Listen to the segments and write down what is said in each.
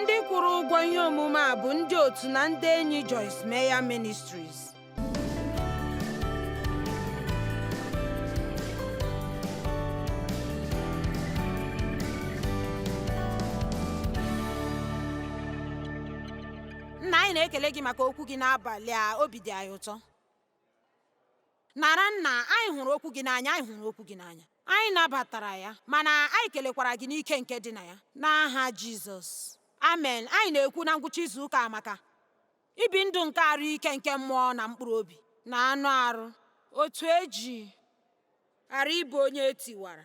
Ndị kwụrụ ụgwọ ihe omume a bụ ndị otu na ndị enyi Joyce Meyer Ministries. Nna, anyị na-ekele gị maka okwu gị n'abalị a. Obi dị anyị ụtọ. Nara nna, anyị hụrụ okwu gị n'anya, anyị hụrụ okwu gị n'anya. Anyị nabatara ya, mana anyị kelekwara gị n'ike nke dị na ya. N'aha Jizọs. Amen. Anyị na-ekwu na ngwụcha izu ụka a maka ibi ndụ nke arụ ike nke mmụọ na mkpụrụ obi na anụ arụ, otu eji ghara ịbụ onye etiwara,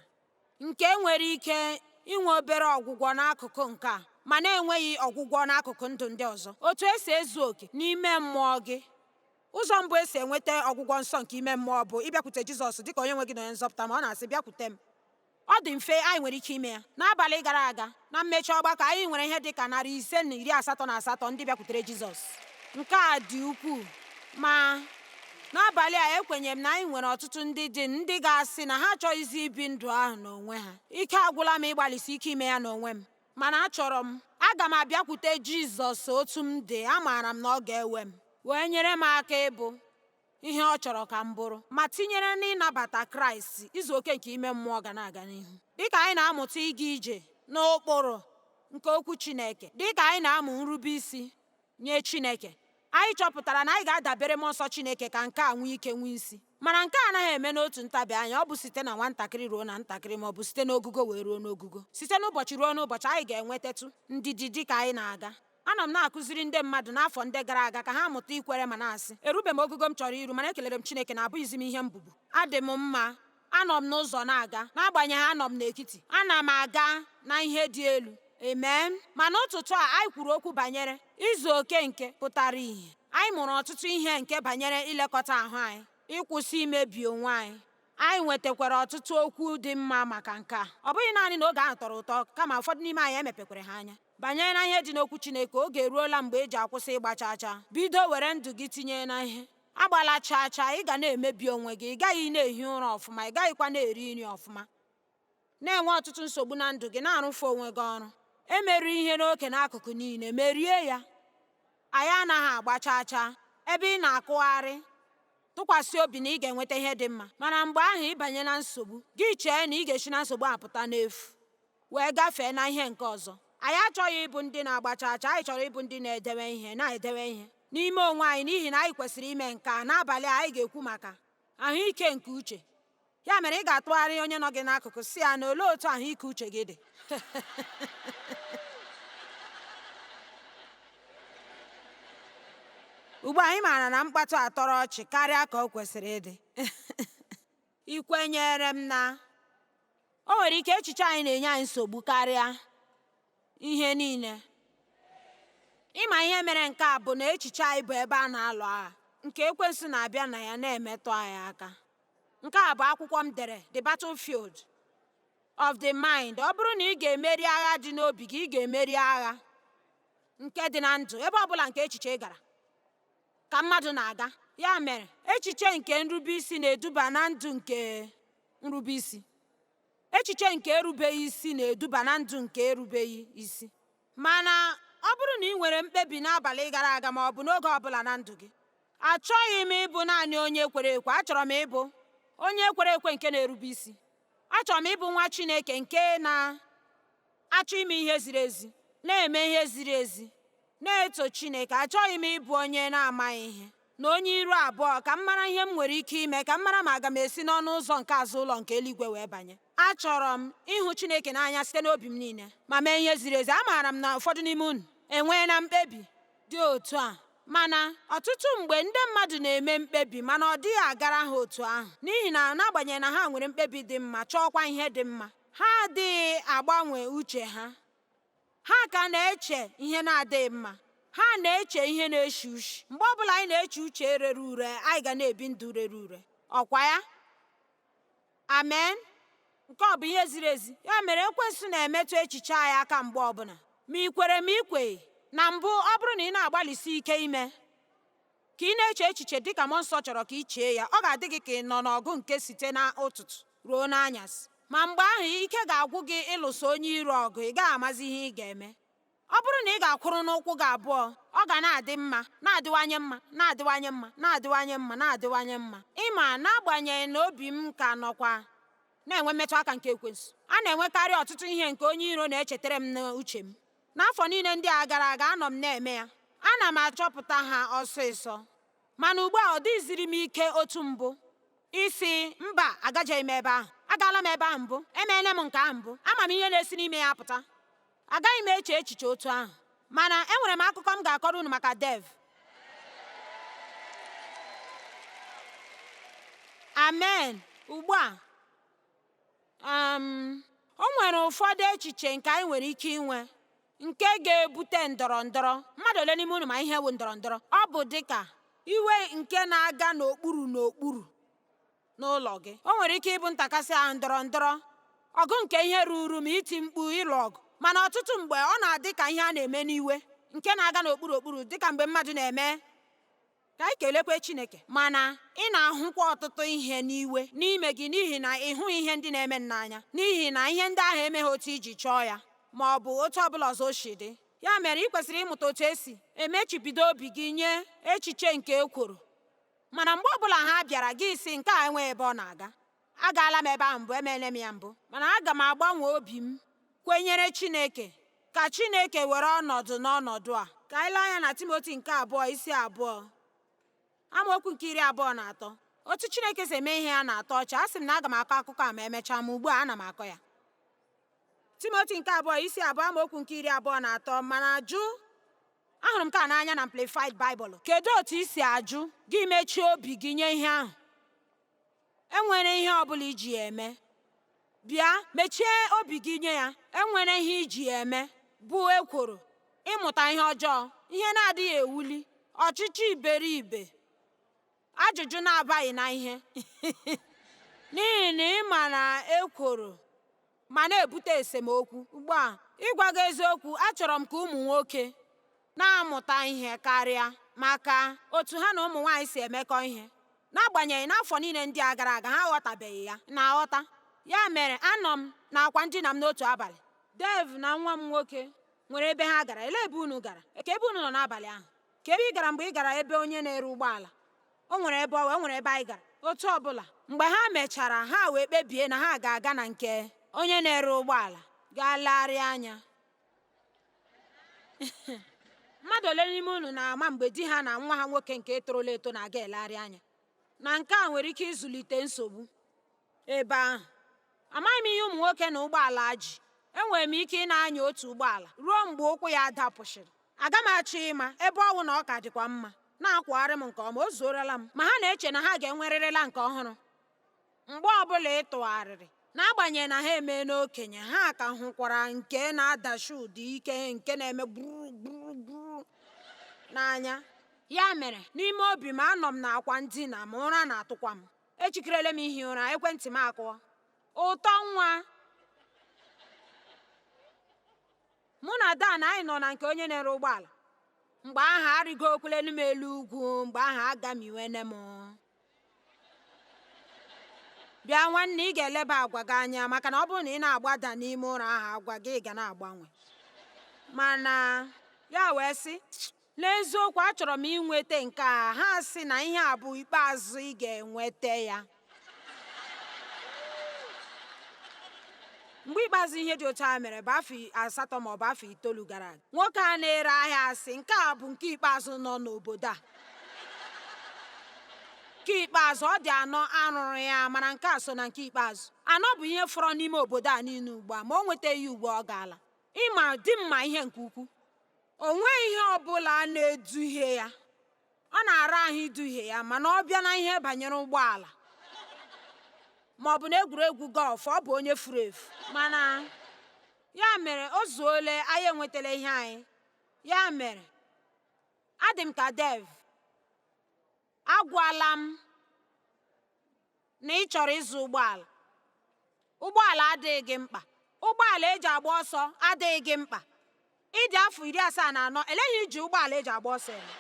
nke nwere ike inwe obere ọgwụgwọ n'akụkụ nke a ma na-enweghị ọgwụgwọ n'akụkụ ndụ ndị ọzọ. Otu esi ezu oke n'ime mmụọ gị. Ụzọ mbụ esi enweta ọgwụgwọ nsọ nke ime mmụọ bụ ịbịakwute Jizọs dịka onye nwe gị na onye nzọpụta, ma ọ na-asị, bịakwute m. Ọ dị mfe, anyị nwere ike ime ya. N'abalị gara aga, na mmechi ọgbakọ, anyị nwere ihe dị ka 588 ndị bịakwutere Jizọs. Nke a dị ukwuu. Ma n'abalị a, ekwenyere m na anyị nwere ọtụtụ ndị dị ndị ga-asị na ha achọghịzi ibi ndụ ahụ n'onwe ha. Ike agwụla m ịgbalịsi ike ime ya n'onwe m. Mana achọrọ m, aga m abịakwute Jizọs otu m dị, amaara m na ọ ga-ewe m, wee nyere m aka ịbụ ihe ọ chọrọ ka m bụrụ. Ma tinyere n'ịnabata Kraịst, izu oke nke ime mmụọ ga na-aga n'ihu. Dịka anyị na-amụta ịga ije n'ụkpụrụ nke okwu Chineke, dịka anyị na-amụ nrube isi nye Chineke, anyị chọpụtara na anyị ga-adabere mmụọ nsọ Chineke ka nke a nwee ike nwee isi. Mana nke a anaghị eme n'otu ntabi anya, ọ bụ site na nwatakịrị ruo na ntakịrị ma ọ bụ site n'ogugo wee ruo n'ogugo. Site n'ụbọchị ruo n'ụbọchị, anyị ga-enwetatụ ndidi dị ka anyị na-aga. Anọ m na-akụziri ndị mmadụ n'afọ ndị gara aga ka ha mụta ikwere ma na-asị, erube m ogugo m chọrọ iru, mana ekelere m Chineke na abụghịzi m ihe m bụbu. Adị m mma, anọ m n'ụzọ na-aga, n'agbanyeghị anọ m n'etiti. Ana m aga na ihe dị elu. Amen. Ma n'ụtụtụ a anyị kwuru okwu banyere izu oke nke pụtara ìhè. Anyị mụrụ ọtụtụ ihe nke banyere ilekọta ahụ anyị, ịkwụsị imebi onwe anyị. Anyị nwetakwara ọtụtụ okwu dị mma maka nke a. Ọ bụghị naanị na oge ahụ tọrọ ụtọ, kama ụfọdụ n'ime anyị emepekwere ha anya banyere na ihe dị n'okwu Chineke. Oge eruola mgbe eji akwụsị ịgba chaa chaa. Bido were ndụ gị tinye na ihe. Agbala chaa chaa, ị ga na-emebi onwe gị, ị gaghị na-ehi ụra ọfụma, ị gaghịkwa na-eri nri ọfụma, na-enwe ọtụtụ nsogbu na ndụ gị, na-arụfe onwe gị ọrụ. Emerụ ihe n'oke n'akụkụ niile, merie ya. Anyị anaghị agba chaa chaa. Ebe ị na-akụgharị, tụkwasị obi na ị ga-enweta ihe dị mma. Mana mgbe ahụ ị banye na nsogbu, gị chee na ị ga-esi na nsogbu a pụta n'efu wee gafee na ihe nke ọzọ. Anyị achọghị ịbụ ndị na-agba chaa chaa, anyị chọrọ ịbụ ndị na-edewe ihe, na-edewe ihe n'ime onwe anyị, n'ihi na anyị kwesịrị ime nke a. N'abalị a, anyị ga-ekwu maka ahụike nke uche. Ya mere ị ga-atụgharị onye nọ gị n'akụkụ sị ya na olee otu ahụike uche gị dị? Ugbu a anyị maara na mkpatụ a tọrọ ọchị karịa ka o kwesịrị ịdị. Ị kwenyere m na o nwere ike echiche anyị na-enye anyị nsogbu karịa ihe niile. Ịma ihe mere nke a bụ na echiche anyị bụ ebe a na-alụ agha nke ekwensu na-abịa na ya na-emetụ anyị aka. Nke a bụ akwụkwọ m dere, The Battlefield of the Mind. Ọ bụrụ na ị ga-emeri agha dị n'obi gị, ị ga-emeri agha nke dị na ndụ, ebe ọ bụla nke echiche gara ka mmadụ na-aga. Ya mere, echiche nke nrubeisi na-eduba na ndụ nke nrubeisi. Echiche nke erubeghị isi na-eduba na ndụ nke erubeghị isi. Mana ọ bụrụ na ị nwere mkpebi n'abalị gara aga ma ọ bụ n'oge ọ bụla na ndụ gị, achọghị m ịbụ naanị onye kwere ekwe, achọrọ m ịbụ onye kwere ekwe nke na-erube isi. Achọrọ m ịbụ nwa Chineke nke na-achọ ime ihe ziri ezi, na-eme ihe ziri ezi, na-eto Chineke. Achọghị m ịbụ onye na-amaghị ihe na onye iru abụọ, ka m mara ihe m nwere ike ime, ka m mara ma aga m esi n'ọnụ ụzọ nke azụ ụlọ nke eluigwe wee banye. Achọrọ m ịhụ Chineke n'anya site n'obi m niile ma mee ihe ziri ezi. Amaara m na ụfọdụ n'ime unu enweela mkpebi dị otu a, mana ọtụtụ mgbe ndị mmadụ na-eme mkpebi mana ọ dịghị agara ha otu ahụ, n'ihi na n'agbanyeghị na ha nwere mkpebi dị mma, chọọkwa ihe dị mma, ha adịghị agbanwe uche ha. Ha ka na-eche ihe na-adịghị mma. Ha na-eche ihe na-eshi ushi. Mgbe ọbụla anyị na-eche uche rere ure, anyị ga na-ebi ndụ rere ure. Ọkwa ya? Amen. Nke ọ bụ ihe ziri ezi. Ya mere ekwensu na-emetụ echiche anyị aka mgbe ọbụla. Ma ị kwere ma ị kweghị. Na mbụ, ọ bụrụ na ị na-agbalịsi ike ime ka ị na-eche echiche dịka Mmụọ Nsọ chọrọ ka ị chee ya, ọ ga-adị gị ka ị nọ n'ọgụ nke site n'ụtụtụ ruo n'anyasị. Ma mgbe ahụ ike ga-agwụ gị ịlụso onye iro ọgụ, ị gaghị amazi ihe ị ga-eme. Ọ bụrụ na ị ga-akwụrụ n'ụkwụ gị abụọ, ọ ga na-adị mma, na-adịwanye mma, na-adịwanye mma, na-adịwanye mma, na-adịwanye mma. Ịma, n'agbanyeghị na obi m ka nọkwa na-enwe mmetụ aka nke ekwensu, a na-enwekarị ọtụtụ ihe nke onye iro na-echetara m n'uche m. N'afọ niile ndị a gara aga, anọ m na-eme ya. Ana m achọpụta ha ọsịsọ. Mana ugbu a ọ dịghịziri m ike otu mbụ ịsị, mba, agajeghị m ebe ahụ. Agaala m ebe ahụ mbụ, emeela m nke ahụ mbụ, ama m ihe na-esi n'ime ya apụta. Agaghị m eche echiche otu ahụ. Mana enwere m akụkọ m ga-akọrọ unu maka Dev. Amen. Ugbu a, o nwere ụfọdụ echiche nke anyị nwere ike inwe nke ga-ebute ndọrọ ndọrọ. Mmadụ ole n'ime unu ma ihe wụ ndọrọ ndọrọ? Ọ bụ dịka iwe nke na-aga n'okpuru n'okpuru n'ụlọ gị. O nwere ike ịbụ ntakasị ahụ, ndọrọ ndọrọ, ọgụ nke ihe ruru ma iti mkpu, ịlụ ọgụ. Mana ọtụtụ mgbe ọ na-adị ka ihe a na-eme n'iwe nke na-aga n'okpuru okpuru, dịka mgbe mmadụ na-eme ka anyị kelekwe Chineke. Mana ị na-ahụkwa ọtụtụ ihe n'iwe n'ime gị n'ihi na ị hụghị ihe ndị na-eme n'anya, n'ihi na ihe ndị ahụ emeghị otu iji chọọ ya, ma ọ bụ otu ọbụla ọzọ o si dị. Ya mere ị kwesịrị ịmụta otu esi emechibido obi gị nye echiche nke ekworo. Mana mgbe ọbụla ha bịara, gị sị, nke a enweghị ebe ọ na-aga. Agaala m ebe ahụ mbụ, emeela m ya mbụ. Mana aga m agbanwe obi m kwenyere Chineke, ka Chineke were ọnọdụ n'ọnọdụ a. Ka anyị lee anya na Timoti nke abụọ isi 2, amaokwu nke 23. Otu Chineke si eme ihe ya na-atọ ọchị. A sị m na aga m akọ akụkọ a ma emechaa, ma ugbu a ana m akọ ya. Timoti nke abụọ isi 2, amaokwu nke 23. Mana jụ, ahụrụ m nke a n'anya na Amplified Bible. Kedu otu i si ajụ gị mechie obi gị nye ihe ahụ? Enwere ihe ọbụla iji ya eme. Bịa, mechie obi gị nye ya. Enwere ihe iji ya eme bụ ekworo, ịmụta ihe ọjọọ, ihe na-adịghị ewuli, ọchịchọ iberibe, ajụjụ na-abaghị na ihe. N'ihi na ị ma na ekworo ma na-ebute esemokwu. Ugbu a, ịgwa gị eziokwu, achọrọ m ka ụmụ nwoke na-amụta ihe karịa maka otu ha na ụmụ nwaanyị si emekọ ihe. N'agbanyeghị n'afọ niile ndị a gara aga, ha aghọtabeghị ya. Na-aghọta. Ya mere, anọ m n'akwa ndina m n'otu abalị. Dave na nwa m nwoke nwere ebe ha gara. Elee ebe unu gara? Ka ebe unu nọ n'abalị ahụ? Ka ebe ị gara mgbe ị gara ebe onye na-ere ụgbọala? O nwere ebe ọ nwere ebe anyị gara. Otu ọbụla, mgbe ha mechara, ha wee kpebie na ha ga-aga na nke onye na-ere ụgbọala gaa legharịa anya. Mmadụ ole n'ime unu na-ama mgbe di ha na nwa ha nwoke nke torola eto na-aga elegharị anya? Na nke a nwere ike ịzụlite nsogbu ebe ahụ. Amaghị m ihe ụmụ nwoke na ụgbọala ji. Enwere m ike ị na-anya otu ụgbọala ruo mgbe ụkwụ ya dapụsịrị. Aga m achọ ịma ebe ọ wụ na ọ ka dịkwa mma, na-akwagharị m nke ọma, o zuorela m. Ma ha na-eche na ha ga-enwerịrịla nke ọhụrụ. Mgbe ọbụla ị tụgharịrị, n'agbanyeghị na ha emee n'okenye, ha ka hụkwara nke na-adachi ụda ike, nke na-eme gburu gburu gburu n'anya. Ya mere, n'ime obi m, anọ m n'akwa ndina ma ụra na-atụkwa m. Ejikerela m ihi ụra, ekwentị m akụọ. Ụtọ nwa. Mụ na Dan anyị nọ na nke onye na-ere ụgbọala. Mgbe ahụ arịgokwelenu m elu ugwu, mgbe ahụ agamiwene m. Bịa nwanne, ị ga-eleba agwa gị anya, maka na ọ bụrụ na ị na-agbada n'ime ụra ahụ, agwa gị ga na-agbanwe. Mana ya wee sị, n'eziokwu achọrọ m inweta nke a. Ha sị na ihe a bụ ikpeazụ ị ga-enweta ya. Mgbe ikpeazụ ihe dị otu a mere bụ afọ 8 ma ọ bụ afọ 9 gara aga. Nwoke a na-ere ahịa asị, nke a bụ nke ikpeazụ nọ n'obodo a. Nke ikpeazụ, ọ dị 4 arụrụ ya, mana nke a so na nke ikpeazụ. 4 bụ ihe fọrọ n'ime obodo a niile ugbu a, ma o nwetaghị ugbu a ọ gaala. Ịma di m ma ihe nke ukwuu. O nweghị ihe ọ bụla na-eduhie ya. Ọ na-ara ahụ iduhie ya, mana ọ bịa na ihe banyere ụgbọala ma ọ bụ na egwuregwu gọlf, ọ bụ onye furu efu. Mana ya mere o zuole, anyị enwetala ihe anyị. Ya mere, adị m ka Dev. Agwala m na ị chọrọ ịzụ ụgbọala. Ụgbọala adịghị gị mkpa. Ụgbọala eji agba ọsọ adịghị gị mkpa. Ị dị afọ 74, eleghị iji ụgbọala eji agba ọsọ eme.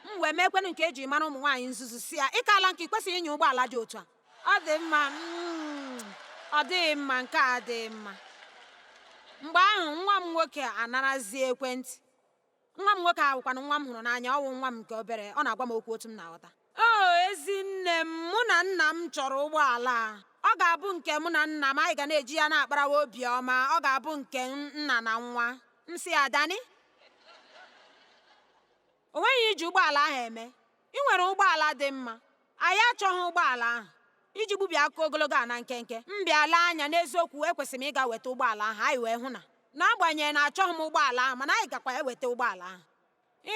M wee meekwenụ nke eji mara ụmụ nwaanyị nzuzu, si ya, ịkala nke ị kwesịghị ịnya ụgbọala dị otu a. Ọ dị mma, ọ dịghị mma, nke a adịghị mma. Mgbe ahụ nwa m nwoke anarazie ekwentị. Nwa m nwoke ahụkwanụ nwa m hụrụ n'anya, ọ wụ nwa m nke obere, ọ na-agwa m okwu otu m na-aghọta. O ezi nne m, mụ na nna m chọrọ ụgbọala a. Ọ ga-abụ nke mụ na nna m, anyị ga na-eji ya na-akparawa obiọma. Ọ ga-abụ nke nna na nwa. M sị ya, Dani, o nweghị iji ụgbọala ahụ eme. Ị nwere ụgbọala dị mma. Anyị achọghị ụgbọala ahụ. Iji gbubi akụkọ ogologo a na nkenke, m bịa lee anya n'eziokwu ekwesịrị m ịga weta ụgbọala ahụ, anyị wee hụ na n'agbanyeghị na achọghị m ụgbọala ahụ, mana anyị gakwa eweta ụgbọala ahụ.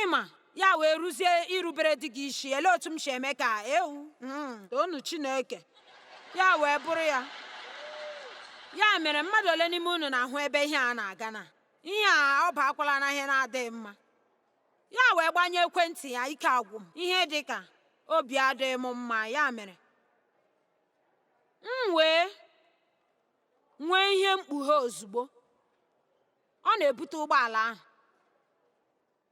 Ịma ya wee rụzie irubere di gị isi. Elee otu m si eme ka ewu toonu Chineke. Ya wee bụrụ ya. Ya mere mmadụ ole n'ime unu na-ahụ ebe ihe a na-aga na ihe a ọ bakwala na ihe na-adịghị mma. Ya wee gbanye ekwentị ya, ike agwụ m. Ihe dị ka obi adịghị m mma. Ya mere m wee nwee ihe mkpughe ozugbo. Ọ na-ebute ụgbọala ahụ.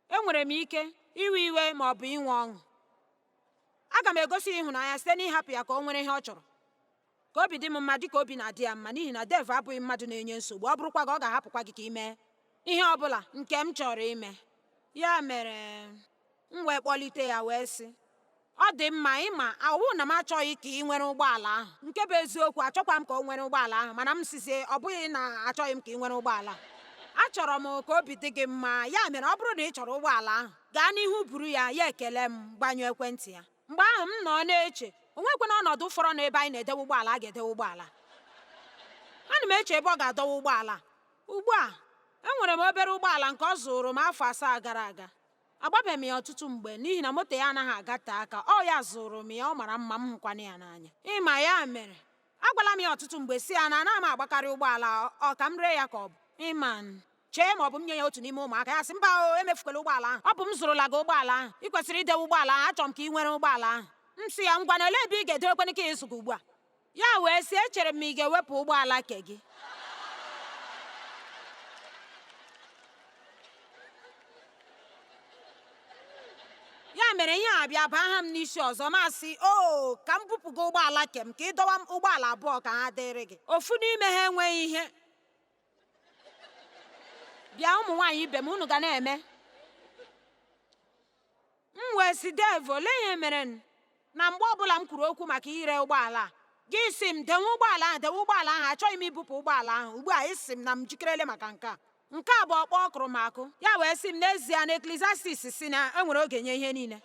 Enwere m ike iwe iwe ma ọ bụ inwe ọṅụ. Aga m egosi ya ịhụnanya site n'ịhapụ ya ka o nwere ihe ọ chọrọ, ka obi dị m mma dịka obi na-adị ya mma, n'ihi na Dev abụghị mmadụ na-enye nsogbu. Ọ bụrụkwa gị, ọ ga-ahapụkwa gị ka ị mee ihe ọ bụla nke m chọrọ ime. Ya mere m wee kpọlite ya wee sị, ọ dị mma, ịma awụ na m achọghị ka ị nwere ụgbọala ahụ. Nke bụ eziokwu, achọkwa m ka o nwere ụgbọala ahụ, mana m sizie ọ bụghị na achọghị m ka ị nwere ụgbọala. Achọrọ m ka obi dị gị mma. Ya mere ọ bụrụ na ị chọrọ ụgbọala ahụ, gaa n'ihu buru ya. Ya ekele m, gbanyụọ ekwentị ya. Mgbe ahụ m nọ na-eche, o nwekwana ọnọdụ fọrọ n'ebe anyị na-edewe ụgbọala a ga-edewe ụgbọala. Ana m eche ebe ọ ga-adọwa ụgbọala. Ugbu a, enwere m obere ụgbọala nke ọ zụrụ m afọ 7 gara aga. Agbabeghị m ya ọtụtụ mgbe n'ihi na moto ya anaghị agate aka. Ọ ya zụrụ m ya, ọ mara mma, m hụkwana ya n'anya. Ịma ya mere, agwala m ya ọtụtụ mgbe si ya na anaghị m agbakarị ụgbọala, ọ ka m ree ya ka ọ bụ ịma chee ma ọ bụ m nye ya otu n'ime ụmụaka. Ya sị mba, o emefukwala ụgbọala ahụ. Ọ bụ m zụrụla gị ụgbọala ahụ, ị kwesịrị idewe ụgbọala ahụ, achọrọ m ka ị nwere ụgbọala ahụ. M sị ya, ngwa na olee ebe ị ga-edewekwana ka ịzụ gị ugbu a? Ya wee sị, echere m ma ị ga-ewepụ ụgbọala ke gị. Ya mere ihe a bịa baa ha m n'isi ọzọ, ma sị, o ka m bupụ gị ụgbọala ke m ka ị dọwa m ụgbọala abụọ ka ha dịrị gị. Ofu n'ime ha enweghị ihe. Bịa ụmụ nwaanyị ibe m, unu ga na-eme. M wee sị Dev, olee ihe mere na mgbe ọbụla m kwuru okwu maka ire ụgbọala a, gị sị m dewe ụgbọala ahụ, dewe ụgbọala ahụ, achọghị m ibupụ ụgbọala ahụ. Ugbu a ị sị m na m jikerele maka nke a. Nke a bụ ọkpọ ọkụrụ m akụ. Ya wee sị m n'ezie na Eklisiastis si na e nwere oge nye ihe niile.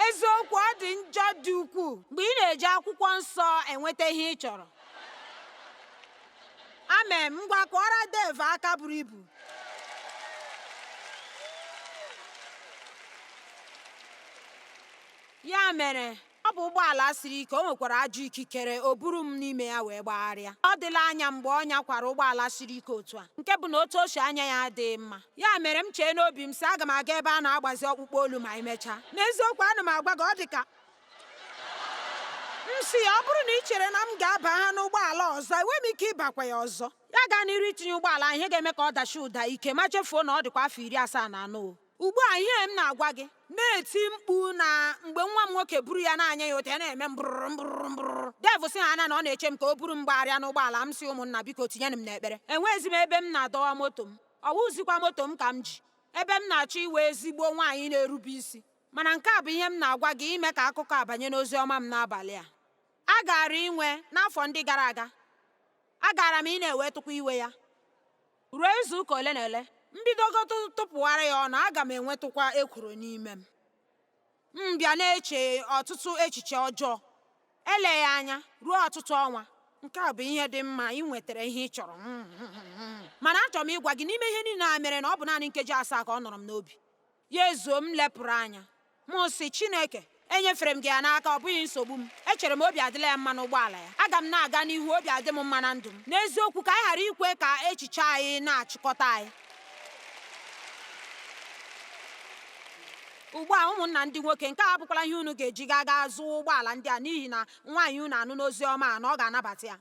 Eziokwu, ọ dị njọ dị ukwuu mgbe ị na-eji akwụkwọ nsọ enweta ihe ị chọrọ. Amen. Ngwa kụọrọ Dev aka buru ibu. Ya mere ọ bụ ụgbọala siri ike, o nwekwara ajọ ikikere, o buru m n'ime ya wee gbagharịa. Ọ dịla anya mgbe ọ nyakwara ụgbọala siri ike otu a, nke bụ na otu o si anya ya adịghị mma. Ya mere m chee n'obi m sị, aga m aga ebe a na-agbazi ọkpụkpọ olu ma emechaa. N'eziokwu, ana m agwa gị, ọ dị ka m sị ya, ọ bụrụ na ị chere na m ga-aba ha n'ụgbọala ọzọ, enweghị m ike ịbakwa ya ọzọ. Ya gaa n'iru itinye ụgbọala ahụ, ihe ga-eme ka ọ dachi ụda ike, ma chefuo na ọ dịkwa afọ 74. Ugbu a ihe m na-agwa gị, na-eti mkpu na mgbe nwa m nwoke buru ya na-anya ya ụta, ya na-eme mbụrụrụ mbụrụrụ mbụrụrụ. Dev sị ha na ọ na-eche m ka o buru m gbagharịa n'ụgbọala m. Sị ụmụnna, biko tinyenụ m n'ekpere. Enweghịzi m ebe m na-adọwa moto m. Ọ wụzikwa moto m ka m ji, ebe m na-achọ iwe ezigbo nwaanyị na-erube isi. Mana nke a bụ ihe m na-agwa gị ime ka akụkọ a banye n'ozi ọma m n'abalị a. A gaara inwe n'afọ ndị gara aga, agaara m ị na-ewetụkwa iwe ya. Ruo izu ụka ole na ole, mbidogo tụpụwara ya ọnụ, aga m enwetụkwa ekworo n'ime m. M bịa na-eche ọtụtụ echiche ọjọọ. Eleghị anya ruo ọtụtụ ọnwa. Nke a bụ ihe dị mma, ị nwetara ihe ị chọrọ. Mana achọrọ m ịgwa gị n'ime ihe niile a mere na ọ bụ naanị nkeji 7 ka ọ nọrọ m n'obi. Ya ezuo, m lepụrụ anya. M sị, Chineke, enyefere m gị ya n'aka, ọ bụghị nsogbu m. Echere m obi adịla ya mma n'ụgbọala ya. Aga m na-aga n'ihu, obi adị m mma na ndụ m. N'eziokwu, ka anyị ghara ikwe ka echiche anyị na-achịkọta anyị. Ugbu a ụmụnna ndị nwoke, nke a abụkwala ihe unu ga-eji gaa gaa zụọ ụgbọala ndị a, n'ihi na nwaanyị unu anụ n'ozi ọma a na ọ ga-anabata ya.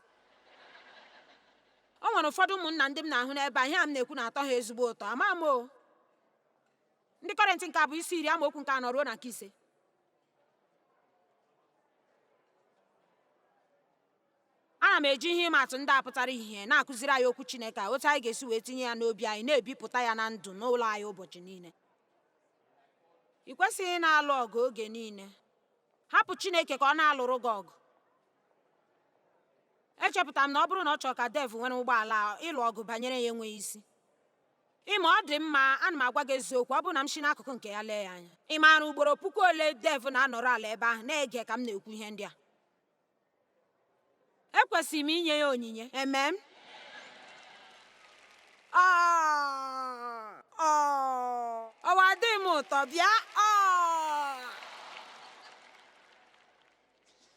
O nwere ụfọdụ ụmụnna ndị m na-ahụ n'ebe a, ihe a m na-ekwu na-atọ ha ezigbo ụtọ. Ama m o. Ndị Kọrịntị nke abụọ isi 10 amaokwu nke 4 ruo na nke 5. Ana m eji ihe ịma atụ ndị a pụtara ìhè na-akụziri anyị okwu Chineke a, otu anyị ga-esi wee tinye ya n'obi anyị, na-ebipụta ya na ndụ n'ụlọ anyị ụbọchị niile. Ị kwesịghị ị na-alụ ọgụ oge niile. Hapụ Chineke ka ọ na-alụrụ gị ọgụ. Echepụtara m na ọ bụrụ na ọ chọrọ ka Dev nwere ụgbọala a, ịlụ ọgụ banyere ya enweghị isi. Ịma ọ dị mma, ana m agwa gị eziokwu, ọ bụrụ na m si n'akụkụ nke ya lee ya anya. Ị maara ugboro puku ole Dev na-anọrọ ala ebe ahụ na-ege ka m na-ekwu ihe ndị a? Ekwesịrị m inye ya onyinye. Amen. Ọwa adịghị m ụtọ bịa.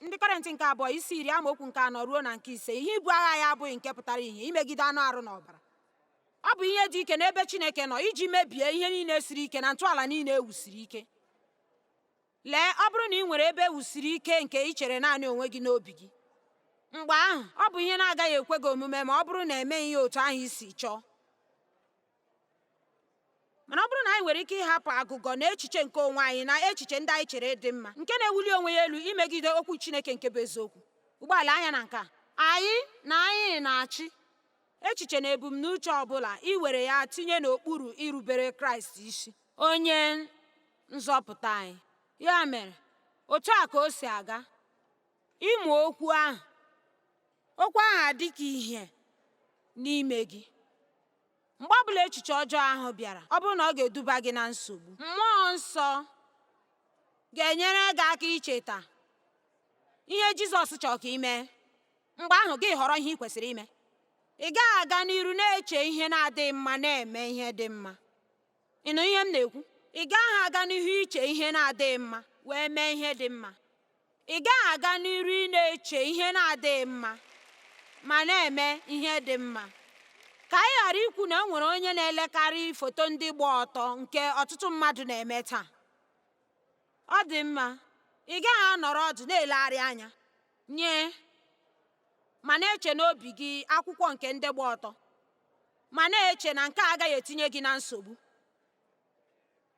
Ndị Kọrịntị nke abụọ isi 10 amaokwu nke 4 ruo na nke 5. Ihe ibu agha ya abụghị nke pụtara ihe imegide anụ arụ na ọbara. Ọ bụ ihe dị ike n'ebe Chineke nọ iji mebie ihe niile siri ike na ntọala niile e wusiri ike. Lee, ọ bụrụ na ị nwere ebe e wusiri ike nke ị chere naanị onwe gị n'obi gị, mgbe ahụ ọ bụ ihe na-agaghị ekwe gị omume ma ọ bụrụ na emeghị ya otu ahụ i si chọọ. Mana ọ bụrụ na anyị nwere ike ịhapụ agụgọ na echiche nke onwe anyị na echiche ndị anyị chere dị mma, nke na-ewuli onwe ya elu imegide okwu Chineke nke bụ eziokwu. Ugbu a lee anya na nke a. Anyị na anyị na-achị echiche na ebumnuche ọ bụla iwere ya tinye n'okpuru irubere Kraịst isi, onye nzọpụta anyị. Ya mere, otu a ka o si aga. Ịmụ okwu ahụ, okwu ahụ adị ka ihe n'ime gị. Mgbe ọ bụla echiche ọjọọ ahụ bịara, ọ bụrụ na ọ ga-eduba gị na nsogbu, Mmụọ Nsọ ga-enyere gị aka icheta ihe Jizọs chọrọ ka ị mee. Mgbe ahụ gị họrọ ihe ị kwesịrị ime. Ị gaghị aga n'iru na-eche ihe na-adịghị mma na-eme ihe dị mma. Ị nụ ihe m na-ekwu? Ị gaghị aga n'ihu iche ihe na-adịghị mma wee mee ihe dị mma. Ị gaghị aga n'iru ị na-eche ihe na-adịghị mma ma na-eme ihe dị mma. Ka anyị ghara ikwu na e nwere onye na-elekarị foto ndị gba ọtọ nke ọtụtụ mmadụ na-eme taa. Ọ dị mma, ị gaghị anọrọ ọdụ na-elegharị anya nye ma na-eche n'obi gị akwụkwọ nke ndị gba ọtọ ma na-eche na nke a agaghị etinye gị na nsogbu.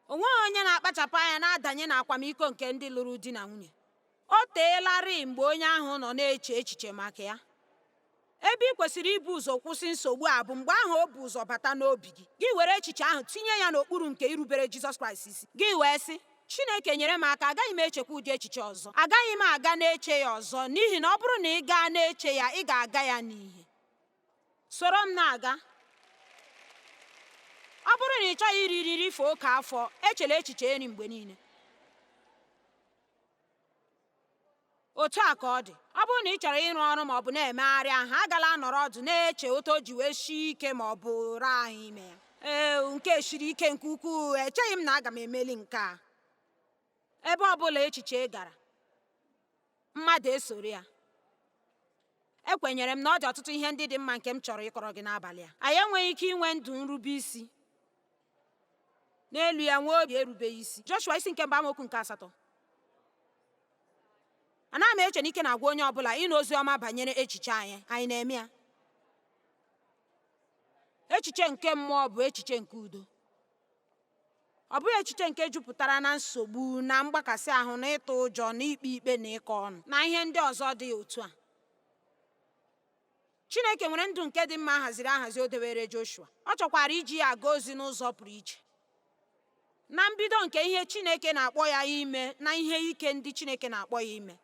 O nweghị onye na-akpachapụ anya na-adanye n'akwamiko nke ndị lụrụ di na nwunye. O teelarị mgbe onye ahụ nọ na-eche echiche maka ya. Ebe ị kwesịrị ibu ụzọ kwụsị nsogbu a bụ mgbe ahụ o bu ụzọ bata n'obi gị. Gị were echiche ahụ tinye ya n'okpuru nke irubere Jizọs Kraịst isi. Gị wee sị, Chineke nyere m aka, agaghị m echekwa ụdị echiche ọzọ. Agaghị m aga na-eche ya ọzọ, n'ihi na ọ bụrụ na ị gaa na-eche ya, ị ga-aga ya n'ihe. Soro m na-aga. Ọ bụrụ na ị chọghị iri nri rifee oke afọ, echela echiche nri mgbe niile. Otu a ka ọ dị. Ọ bụrụ na ị chọrọ ịrụ ọrụ ma ọ bụ na-emegharị ahụ, agala nọrọ ọdụ na-eche otu o ji wee sie ike ma ọ bụ raa ahụ ime ya. Ee, nke siri ike nke ukwuu, echeghị m na aga m emeli nke a. Ebe ọ bụla echiche gara, mmadụ esoro ya. Ekwenyere m na ọ dị ọtụtụ ihe ndị dị mma nke m chọrọ ịkọrọ gị n'abalị a. Anyị enweghị ike inwe ndụ nrube isi n'elu ya nwee obi erubeghị isi. Joshua isi nke mbụ amaokwu nke 8. Anaghị m eche na ike na-agwụ onye ọ bụla ịnụ ozi ọma banyere echiche anyị. Anyị na-eme ya. Echiche nke mmụọ bụ echiche nke udo. Ọ bụghị echiche nke jupụtara na nsogbu na mgbakasị ahụ na ịtụ ụjọ na ikpe ikpe na ịkọ ọnụ na ihe ndị ọzọ dị otu a. Chineke nwere ndụ nke dị mma ahaziri ahazi o dewere Joshua. Ọ chọkwara iji ya aga ozi n'ụzọ pụrụ iche. Na mbido nke ihe Chineke na-akpọ ya ime na ihe ike ndị Chineke na-akpọ ya ime.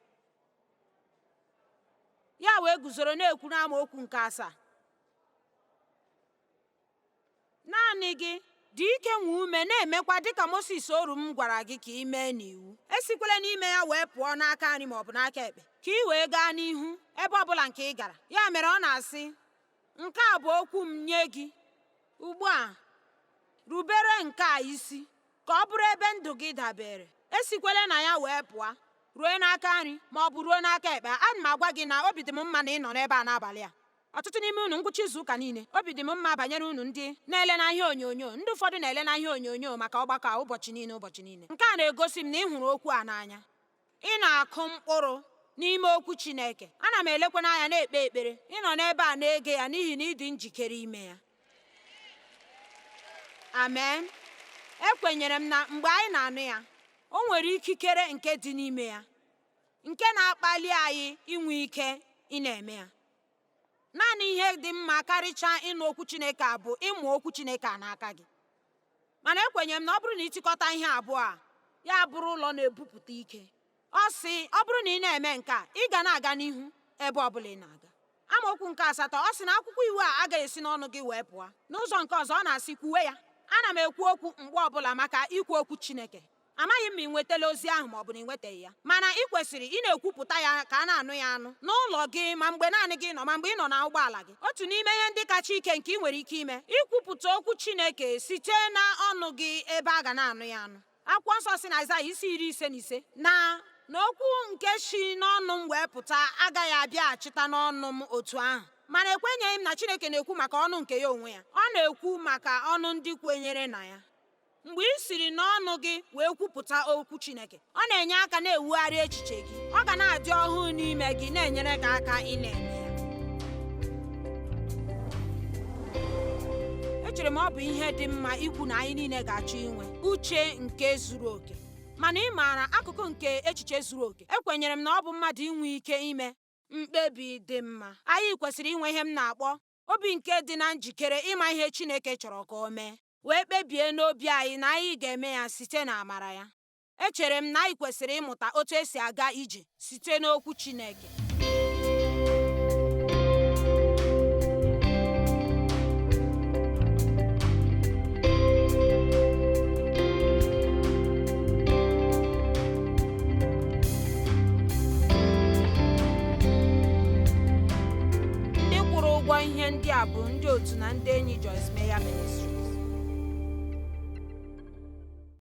Ya wee guzoro na-ekwu n'amaokwu nke 7. Naanị gị, dị ike nwee ume, na-emekwa dịka Mosis oru m gwara gị ka ị mee n'iwu. Esikwala n'ime ya wee pụọ n'aka nri maọbụ n'aka ekpe, ka ị wee gaa n'ihu ebe ọbụla nke ị gara. Ya mere ọ na-asị, nke a bụ okwu m nye gị. Ugbu a, rubere nke a isi, ka ọ bụrụ ebe ndụ gị dabere. Esikwala na ya wee pụọ ruo n'aka nri ma ọ bụ ruo n'aka ekpe. Ana m agwa gị na obi dị m mma na ị nọ n'ebe a n'abalị a. Ọtụtụ n'ime unu ngwụcha izu ụka niile, obi dị m mma banyere unu ndị na-ele na ihe onyonyo. Ndị ụfọdụ na-ele na ihe onyonyo maka ọgbakọ a ụbọchị niile ụbọchị niile. Nke a na-egosi m na ị hụrụ okwu a n'anya. Ị na-akụ mkpụrụ n'ime okwu Chineke. Ana m elekwa n'anya na-ekpe ekpere. Ị nọ n'ebe a na-ege ya n'ihi na ị dị njikere ime ya. Amen. Ekwenyere m na mgbe anyị na-anụ ya, o nwere ikikere nke dị n'ime ya, nke na-akpali anyị inwe ike ị na-eme ya. Naanị ihe dị mma karịchaa ịnụ okwu Chineke a bụ ịmụ okwu Chineke a n'aka gị. Mana ekwenyere m na ọ bụrụ na ịchịkọta ihe abụọ a, ya bụrụ ụlọ na-ebupụta ike. Ọ sị, ọ bụrụ na ị na-eme nke a, ị ga na-aga n'ihu ebe ọ bụla ị na-aga. Amaokwu nke 8, ọ sị na akwụkwọ iwu a agaghị esi n'ọnụ gị wee pụọ. N'ụzọ nke ọzọ, ọ na-asị kwuwe ya. Ana m ekwu okwu mgbe ọbụla maka ikwu okwu Chineke. Amaghị m ma ị nwetala ozi ahụ ma ọ bụ na ị nwetaghị ya, mana ị kwesịrị ị na-ekwupụta ya ka a na-anụ ya anụ n'ụlọ gị, ma mgbe naanị gị nọ, ma mgbe ị nọ na ụgbọala gị. Otu n'ime ihe ndị kacha ike nke ị nwere ike ime, ikwupụta okwu Chineke site na ọnụ gị ebe a ga na-anụ ya anụ. Akwụkwọ nsọ si na Aịzaya isi 55 na okwu nke si n'ọnụ m wee pụta agaghị abịaghachita n'ọnụ m otu ahụ. Mana ekwenyeghị m na Chineke na-ekwu maka ọnụ nke ya onwe ya. Ọ na-ekwu maka ọnụ ndị kwenyere na ya. Mgbe ị siri n'ọnụ gị wee kwupụta okwu Chineke, ọ na-enye aka na-ewugharị echiche gị. Ọ ga na-adị ọhụụ n'ime gị, na-enyere gị aka ị na-eme ya. Echere m ọ bụ ihe dị mma ikwu na anyị niile ga-achọ inwe uche nke zuru oke. Mana ị maara akụkụ nke echiche zuru oke. Ekwenyere m na ọ bụ mmadụ inwe ike ime mkpebi dị mma. Anyị kwesịrị inwe ihe m na-akpọ obi nke dị na njikere ịma ihe Chineke chọrọ ka o mee, wee kpebie n'obi anyị na anyị ga-eme ya site n'amara ya. Echere m na anyị kwesịrị ịmụta otu esi aga ije site n'okwu Chineke. Ndị kwụrụ ụgwọ ihe ndị a bụ ndị otu na ndị enyi Joyce Meyer Ministry.